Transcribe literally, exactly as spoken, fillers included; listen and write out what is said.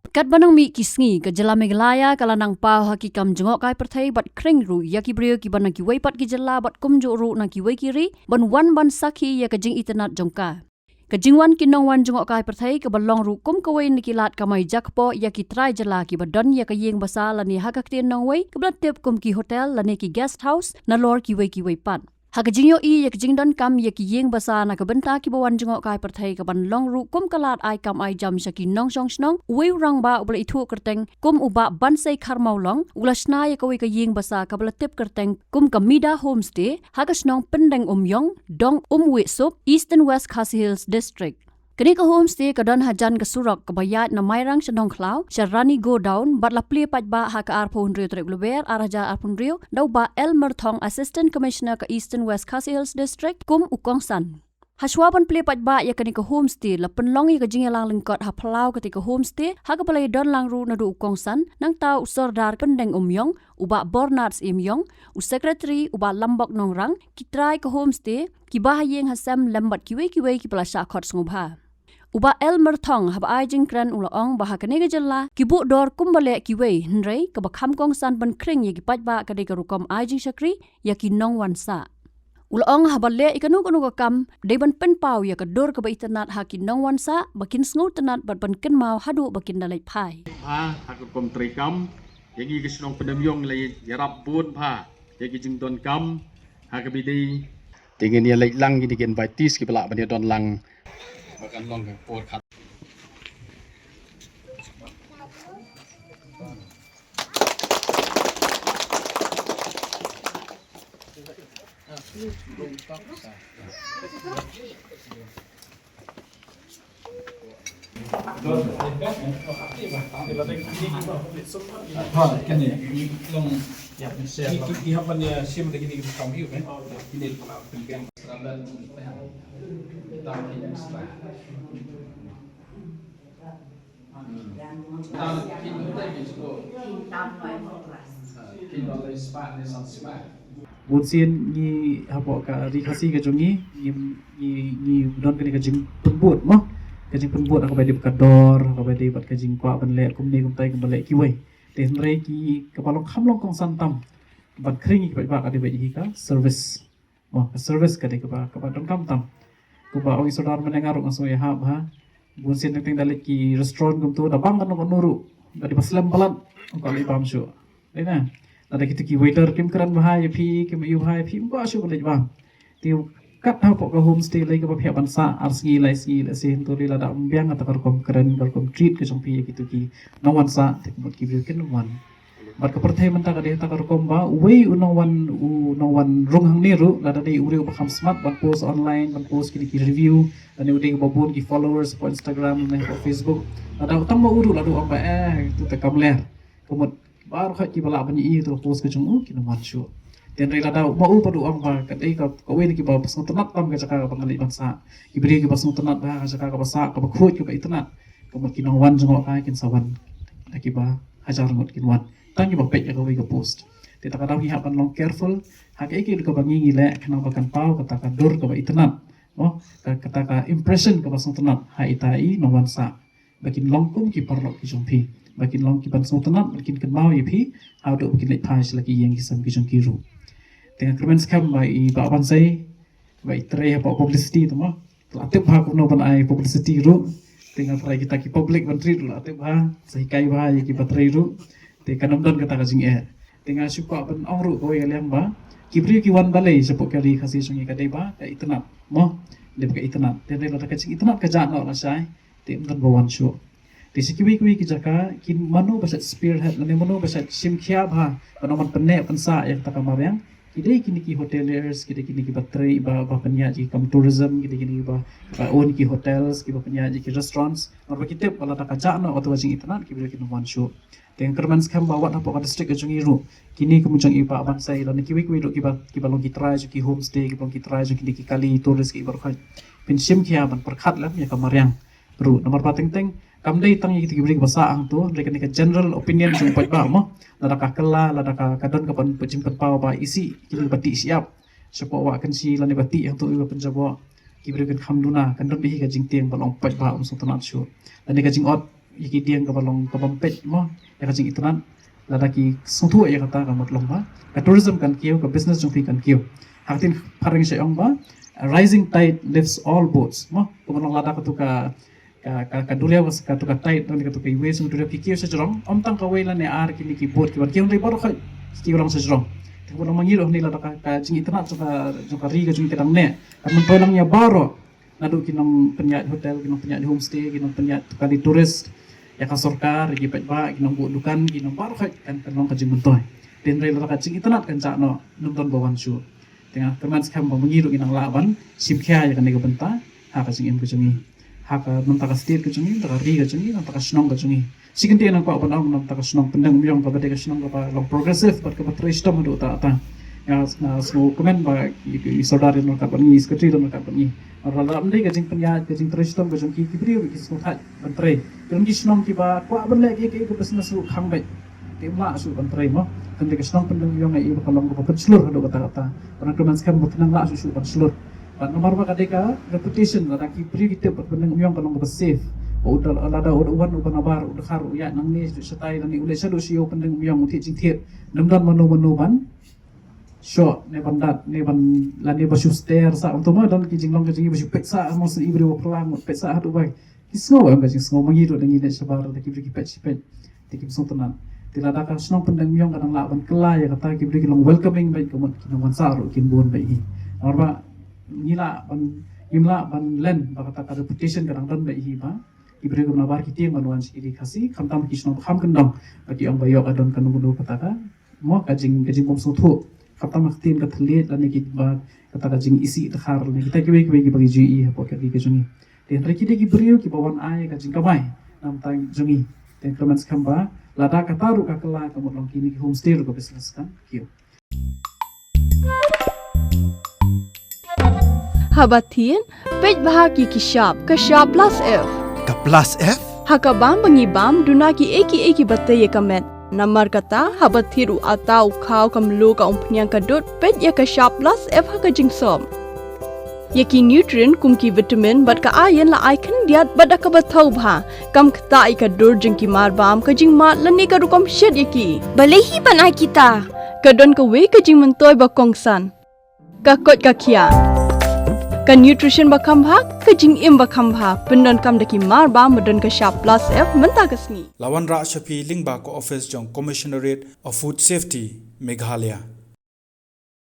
Katba nang mih ki sngi, ka jylla Meghalaya ka la nang paw ha ki kam jngohkai pyrthei bad khring ruh ïa ki briew kiba na kiwei pat ki jylla bad kumjuh ruh na kiwei ki ri ban wan ban sakhi ïa ka jingitynnad jong ka. Ka jingwan ki nongwan jngohkai pyrthei kaba long ruh kum kawei na ki lad kamai jakpoh ïa ki trai jylla kiba don ïa ka ïing basa lane ha ka ktien nongwei kaba la tip kum ki hotel lane ki guest house nalor kiwei kiwei pat. Ha ka jingïohi ïa ka jingdonkam ïa ki ïing basa na ka bynta kiba wan jngohkai pyrthei kaban long ruh kum ka lad ai kam ai jam sha ki nongshong shnong, uwei u rangbah uba la ithuh kyrteng kum u Bah Bansei Kharmawlong u la shna ïa kawei ka ïing basa kaba la tip kyrteng kum ka Mida Homestay ha ka shnong Pyndeng Umïong, Dong Umwiehsup, Eastern West Khasi Hills District. Kane ka homestay ka don hajan ka surok kaba ïaid na Mairang sha Nongkhlaw sha Rani Godown bad la plie paidbah ha ka arphew hynriew tarik Lber ar hajar arphew hynriew da u Bah L Myrthong, Assistant Commissioner ka Eastern West Khasi Hills District, kum u kongsan. Hashwa ban plie paidbah ïa kane ka homestay, la pynlong ïa ka jingïalang lyngkot ha phyllaw kata ka homestay ha kaba la ïadon lang ruh naduh u kongsan, nangta u Sordar Pyndeng Umïong, u Bah Bornard Syiemiong, u Secretary u Bah Lambok Nongrang, ki trai ka homestay, ki bahaïing hasem lem bad kiwei kiwei kiba la shah khot sngewbha. U Bah L Myrthong haba ai jingkren u la ong ba ha kane ka jylla ki buh dor kumba leh kiwei, hynrei kaba kham kongsan ban khring ïa ki paidbah ka dei ka rukom ai jingshakri ïa ki nongwan sah. U la ong haba leh ïa kano kano ka kam dei ban pynpaw ïa ka dur kaba itynnad ha ki nongwan sah ba kin sngewtynnad bad ban kynmaw haduh ba kin da leit phai. Bha ha ka rukom treikam, ïa ngi ka shnong Pyndeng Umïong la ïarap bun bha ïa ki jingdonkam ha kaba dei. Te ngin ïa leit lang ïa ki invitees kiba lah ban ïadon lang. Ba kan long ka por khat. Bun sien ngi hapoh ka Ri Khasi ka jong ngi, ngi, ngi, ngi don kane ka jingpynbud mo. Ka jingpynbud ha kaba ïadei bad ka dor, ha kaba ïadei bad ka jingkwah ban leh kumne kumtai kumba leh kiwei. Te hynrei ki kaba long kham long kongsan tam ban khring ïa ki paidbah ka dei bad hi ka service. Mo, ka service ka dei kaba, kaba donkam tam. Kumba ong i Sordar mynne nga ruh nga sngew ïahap bha. Bun sien teng teng da leit ki restaurant kumto da bang kano kano ruh, da dei ba slem palat, ong ka leit bam shuh. Dei na. Lada kito ki waiter kim kren bha ïa phi, kim ïohi bha ïa phi, ym kwah shuh ban leit bam. Te kat hapoh ka homestay lei kaba phi hap ban sah ar sngi lai sngi lehse, hynrei lada ym biang kata ka rukom kren, ka rukom treat ka jong phi ïa kito ki nongwan sah, te ka mut ki briew kin wan. Bad ka pyrthei mynta ka dei kata ka rukom ba uwei u nongwan, u nongwan rung hangne ruh, lada dei u briew ba kham smat ban post online, ban post kine ki review, lane u dei ba bun ki followers hapoh Instagram ne hapoh Facebook. Lada u tang ma u ruh, lada u ong ba, eh, tu te kam leh. Ka mut baroh kiba lah ban ïohi ïa ka post ka jong u kin wan shuh. Te hynrei lada u ma u pat u ong ba ka dei ka, kawei na kiba sngewtynnad tam ka jaka kaba ngan leit ban sah. Ki briew kiba sngewtynnad bha ka jaka kaba sah, kaba khuid, kaba itynnad, ka mut ki nongwan jngohkai kin sa wan da kiba hajar ngut kin wan. Tang kiba peit ïa kawei ka post. Te kata ka daw ngi hap ban long careful ha kaei kaei kaba ngi, ngi leh khnang ba kan paw kata ka dur kaba itynnad. Mo, ka, kata ka impression kaba sngewtynnad ha ita i nongwan sah. Ba kin long kum ki paralok ki jong phi. Ba kin long kiban sngewtynnad, ba kin kynmaw ïa phi haduh ba kin leit phai sha la ki ïing ki sem ki jong ki ruh. Te nga kyrmen skhem ba i Bah Bansei, ba i trei hapoh publicity tu mo. La tip bha kumno ban ai publicity ruh. Te nga trai kita ki public ban treat ruh la tip bha. Sa hikai bha ïa kiba trei ruh. Te kan ym don kata ka jingeh. Te nga shu kwah ban ong ruh kawei ka liang ba ki briew ki wan balei shapoh ka Ri Khasi jong ngi ka dei ba ka itynnad. Mo, dei ba ka itynnad. Te dei lada ka jingitynnad ka jah noh lashai, te ym don ba wan shuh. Te sha kiwei kiwei ki jaka, ki mano ba shait spearhead lane mano ba shait shim khia bha ban ong ban pynneh pynsah ïa kata ka mariang, ki dei kine ki hoteliers, ki dei kine kiba trei, ba, ba pynïaid ïa ki kam tourism, ki dei kine kiba, ba own ki hotels, kiba pynïaid ïa ki restaurants. Namar ba ki tip ba lada ka jah noh kata ka jingitynnad, ki briew kin ym wan shuh. Te nga kyrmen skhem ba wat hapoh ka district ka jong ngi ruh, kine kum jong i Bah Bansei lane kiwei kiwei ruh kiba, kiba long ki trai jong ki homestay, kiba long ki trai jong kine ki kali tourist kiba ruh, phin shim khia ban pyrkhat lem ïa ka mariang ruh. Namar ba teng teng kam dei tang ïa kito ki briew kiba sah hangto, hynrei kane ka general opinion jong u paidbah mo. Lada ka kylla, lada ka, ka don ka ban jingpynpaw ba isih kine kiba tih shyiap shapoh Wah Kynshi lane ba tih hangto ïa ka Pynjaboh, ki briew kin kham duna, kan don bha hi ka jingtieng ba long paidbah um sngewtynnad shuh. Lane ka jingot ïa ki dieng kaba long kaba ym peit mo ïa ka jingitynnad. Lada ki sngewthuh ïa kata ka mut long ba ka tourism kan kiew, ka business jong phi kan kiew. Ha ka ktien phareng sa ong ba a rising tide lifts all boats mo. Kumba long lada katu ka ka ka ka duriaw ka katu ka tide lane katu ka wave jong duriaw ki kiew sha jrong, ym tang kawei lane ar kine ki boat kiban kiew, hynrei baroh khoit ki kiew lang sha jrong. Te kumba long ma ngi ruh hangne lada ka ka jingitynnad jong ka jong ka ri ka jong ka dang neh kan myntoi lang ïa baroh. Naduh ki nongpynïaid hotel, ki nongpynïaid homestay, ki nongpynïaid kali tourist, ïa ka sorkar, ïa ki paidbah, ki nongbuh dukan, ki nong baroh khoit kan kan long ka jingmyntoi. Te hynrei lada ka jingitynnad kan jah noh, ym don ba wan shuh. Te nga kyrmen skhem ba ma ngi ruh ngi nang lah ban shim khia ïa kane ka bynta ha ka jingim ka jong ngi, ha ka bynta ka state ka jong ngi, bynta ka ri ka jong ngi, bynta ka shnong ka jong ngi. Shi kyntien ngan kwah ban ong, namar ka shnong Pyndengumiong kaba dei ka shnong kaba long progressive bad kaba trei shitom haduh katta katta. Nga nga sngewkmen ba i, i Sordar ïa nongkat bad ngi, i Secretary ïa nongkat bad ngi. Namar lada ym dei ka jingpynïaid, ka jingtrei shitom ka jong ki, ki briew ki sngewthait ban trei. Ki don ki shnong kiba kwah ban leh kiei kiei ka business ruh khang beit, te ym lah shuh ban trei mo. Te ka shnong Pyndengumiong i ba ka long kaba pynshlur haduh katta katta. Bad nga kyrmen skhem ba phin nang lah shuh shuh ban shlur. Bad namar ba ka dei ka reputation, lada ki briew ki tip ba Pyndengumiong ka long kaba safe, ba u da, lada u da wan uba nabar, u dkhar, u ïaid nangne shatai lane u leit shaduh sha ïew Pyndengumiong u thied jingthied, ym don mano mano ban shoh ne ban dat ne ban, lane ba shu sdang sah. Ym tang ma don ki jinglong ka jong ngi ba shu peit sah, mo shu i briew ba pyrshang peit sah haduh ba ki sngew, em, ka jingsngew. Ma ngi ruh da ngi leit shabar da ki briew ki peit shi peit, te kim sngewtynnad. Te lada ka shnong Pyndengumiong ka dang lah ban kylla ïa kata, ki briew ki long welcoming beit, ka mut ki nongwan sah ruh kin bun beit hi. Namar ba ngi lah ban, ngim lah ban len ba kata ka reputation ka dang don beit hi ba ki briew kiba nabar ki tieng ban wan sha ki ri Khasi, khamtam ki shnong ba kham kyndong ba ki ong ba ïoh ka don kano kano kata ka, mo, ka jing, ka jingbymsngewthuh. Khamtam ka ktien ka thylliej lane kiba kata ka jingisih dkhar lane kita kiwei kiwei kiba ki ju ïohi hapoh ka ri ka jong ngi. Te hynrei ki dei ki briew kiba wan ai ka jingkamai na bynta jong ngi. Te kyrmen skhem ba lada kata ruh ka kylla, ka mut long kine ki homestay ruh ka business kan kiew. Haba thied, peit bha ki ki shap, ka shap plus F. Ka plus F? Ha ka bam ba ngi bam, duna kiei kiei kiba tei ïa ka met. Namar kata, haba thied u atta, u khaw, ka mluh, ka umphniang, ka dud, peit ïa ka shap plus F ha ka jingsop. Ïa ki nutrient kum ki vitamin bad ka iron la ai khyndiat bad da kaba thaw bha. Kam ktah ïa ka dur jong ki marbam, ka jingmad lane ka rukom shet ïa ki. Balei hi ban ai kita? Ka don kawei ka jingmyntoi ba kongsan. Ka koit ka khiah. Ka nutrition ba kham bha, ka jingim ba kham bha. Pyndonkam da ki marbam ba don ka shap plus F mynta ka sngi. La wanrah sha phi lyngba ka office jong Commissionerate of Food Safety, Meghalaya.